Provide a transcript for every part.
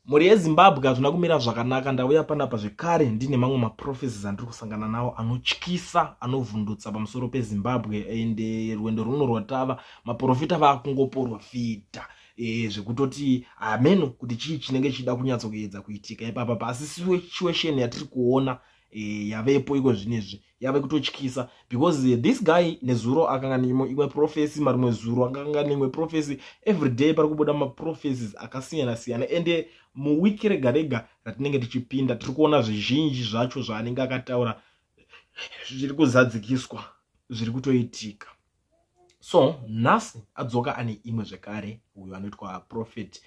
Mhuri yeZimbabwe, hazvina kumira zvakanaka. Ndauya panapa zvekare ndine mamwe maprophecies andiri kusangana nawo anotyisa, anovhundutsa pamusoro peZimbabwe. Ende rwendo runo rwatava, maprofita vakungoprofita zvekutoti hameno kuti chii chinenge chichida kunyatsokuedza kuitika ipapa. Pasi situation yatiri kuona yavepo iko zvinezvi yave kutotyisa, because this guy nezuro akanga neimwe prophecy, marimwe zuro akanga neimwe prophecy. Every day pari kubuda maprophecies akasiyana siyana, ende muwiki rega rega ratinenge tichipinda tiri kuona zvizhinji zvacho zvaanenge akataura zviri kuzadzikiswa, zviri kutoitika. So nhasi adzoka ane imwe zvekare. Uyo anoitwa Prophet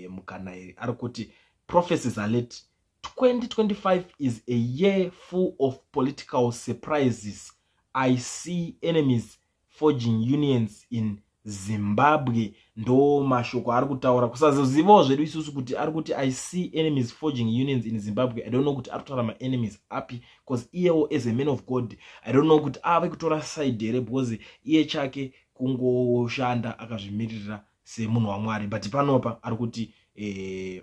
Mukanairi ari kuti, "Prophecies alert: 2025 is a year full of political surprises. I see enemies forging unions in Zimbabwe." Ndo mashoko ari kutaura. Kusazozivawo zvedu isusu kuti ari kuti, "I see enemies forging unions in Zimbabwe." I don't know kuti ari kutaura maenemies api, because iyewo as a man of God, I don't know kuti ave kutora side here, because iye chake kungoshanda akazvimiririra semunhu waMwari. But panopa ari kuti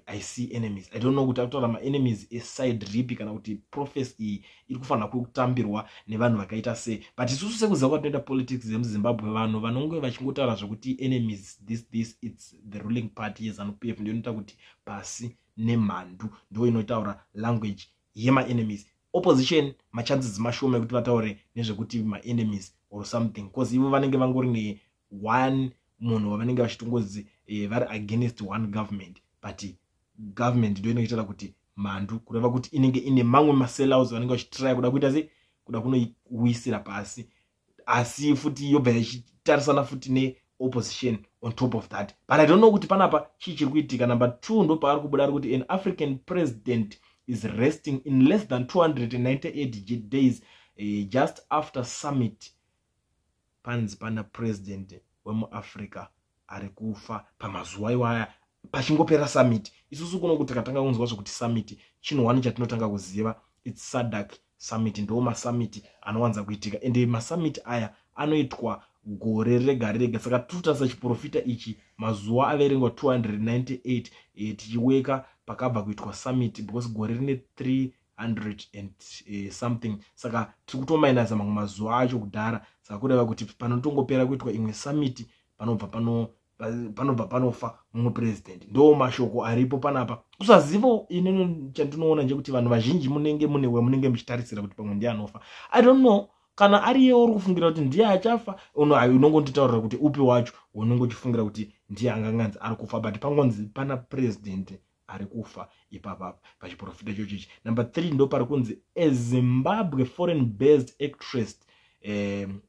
"I see enemies." I don't know kuti akutaura maenemies eside ripi, kana kuti prophecy iyi iri kufanira kutambirwa nevanhu vakaita sei. But isusu sekuziva kwatinoita politics dzemuZimbabwe, vanhu vanonge vachingotaura zvekuti enemies this this, it's the ruling party yeZANU PF. Ndio inoita kuti pasi nemhandu, ndo inotaura language yemaenemies. Opposition, machances mashoma ekuti vataure nezvekuti maenemies or something, because ivo vanenge vangori neone munhu wavanenge vachitongozi vari against one government. But government ndo inenge ichitaura kuti mhandu, kureva kuti inenge ine mamwe masellouts vanenge vachitraya kuda kuita sei, kuda kunoiwisira pasi, asi futi yobva ichitarisana futi neopposition on top of that. But I don't know kuti panapa chii chiri kuitika. Number 2, ndo paari kubuda ari kuti an African president is resting in less than 298 days, just after summit. Panzi pana president wemuAfrica ari kufa pamazuva iwaya pachingopera summit. Isusu kuno kuti tikatanga kunzwa zvekuti summit, chinhu one chatinotanga kuziva, it's SADC summit. Ndo masummit anowanza kuitika, ende masummit aya anoitwa gore rega rega. Saka tiri chiprofita ichi mazuva averengwa 298, tichiweka pakabva kuitwa summit, because gore rine 300 and something. Saka tiri kutomainasa mamwe mazuva acho kudhara. Saka kureva kuti panotongopera kuitwa imwe summit, panobva panofa mumwe president. Ndo mashoko aripo panapa. Kusazivo inini chandinoona ndechekuti vanhu vazhinji munenge mune wemunenge muchitarisira kuti pamwe ndiye anofa. I don't know kana ariyewo uri kufungira kuti ndiye achafa. Unongonditaurira kuti upi wacho unenge uchifungira kuti ndiye anganganzi ari kufa. But pangonzi pana president ari kufa ipapapa pachiprofita ichochichi. Number 3, ndo pari kunzi a Zimbabwe foreign based actress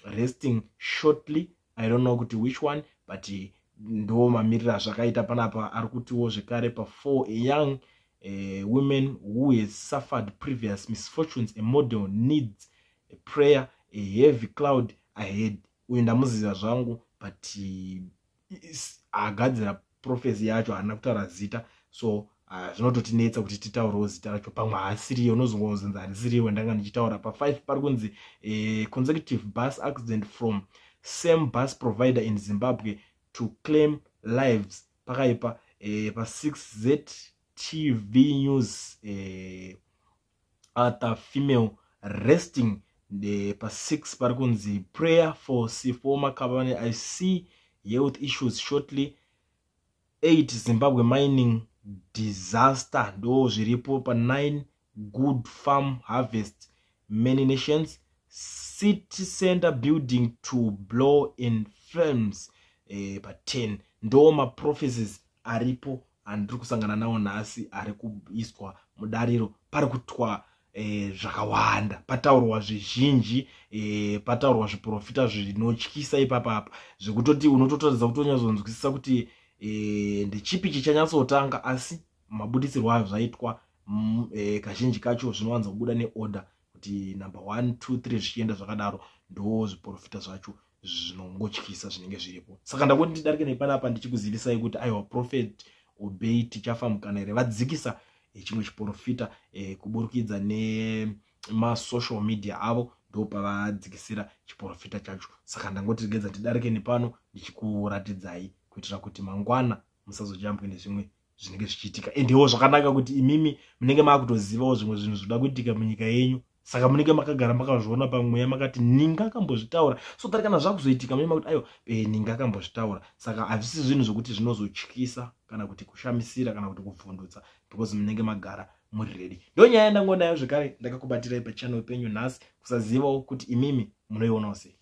resting shortly. I don't know kuti which one, but ndo mamiriro azvakaita panapa. Ari kutiwo zvekare pa4, a young women who has suffered previous misfortunes, a model, needs a prayer, a heavy cloud ahead. Uyu ndamuziva zvangu, but agadzira prophecy yacho haana kutaura zita, so zvinototinetsa kuti titaurewo zita racho. Pamwe haasiriyo, unozongozonzi harisiriyo ndanga ndichitaura. Pa5 pari kunzi consecutive bus accident from same bus provider in Zimbabwe to claim lives. Pakaipa. Pa6, ZTV News, other female resting. Pa6 pari kunzi prayer for Sipho Makhabane, I see health issues shortly. 8, Zimbabwe mining disaster, ndo zviripo. Pa9, good farm harvest many nations, city center building to blow in flames. Pa10, ndo maprophecies aripo andiri kusangana nawo nhasi ari kuiswa mudariro. Pari kutwa zvakawanda, pataurwa zvizhinji, pataurwa zviprofita zvinotyisa ipapapa, zvekutoti unototaridza kuti unyatsonzwisisa kuti ndechipi chichanyatsotanga. Asi mabudisirwo azvo zvaitwa, kazhinji kacho zvinowanza kubuda neorder, kuti number 1, 2, 3, zvichienda zvakadaro. Ndo zviprofita zvacho zvinongotyisa zvinenge zviripo. Saka ndangoti ndidarike nepanapa ndichikuzivisai kuti aiwa, Prophet Obey Tichafa Mukanaire vadzikisa chimwe chiprofita kuburikidza nemasocial media avo. Ndo pavadzikisira chiprofita chacho. Saka ndangoti regedza tidarike nepano ndichikuratidzai, kuitira kuti mangwana musazojambwe nezvimwe. Zvinenge zvichiitika, endewo zvakanaka kuti imimi munenge maakutozivawo zvimwe zvinhu zvinoda kuitika munyika yenyu. Saka munenge makagara makazviona pamweya, makati ninga akambozvitaura, so that kana zvakuzoitika munenge makuti, "Aiwa, ninga akambozvitaura." Saka hazvisi zvinhu zvokuti zvinozotyisa kana kuti kushamisira kana kuti kuvhundutsa, because munenge magara muri ready. Ndo nyaya yandangonayo zvekare ndakakubatirai pachannel penyu nhasi. Kusazivawo kuti imimi munoionawo sei.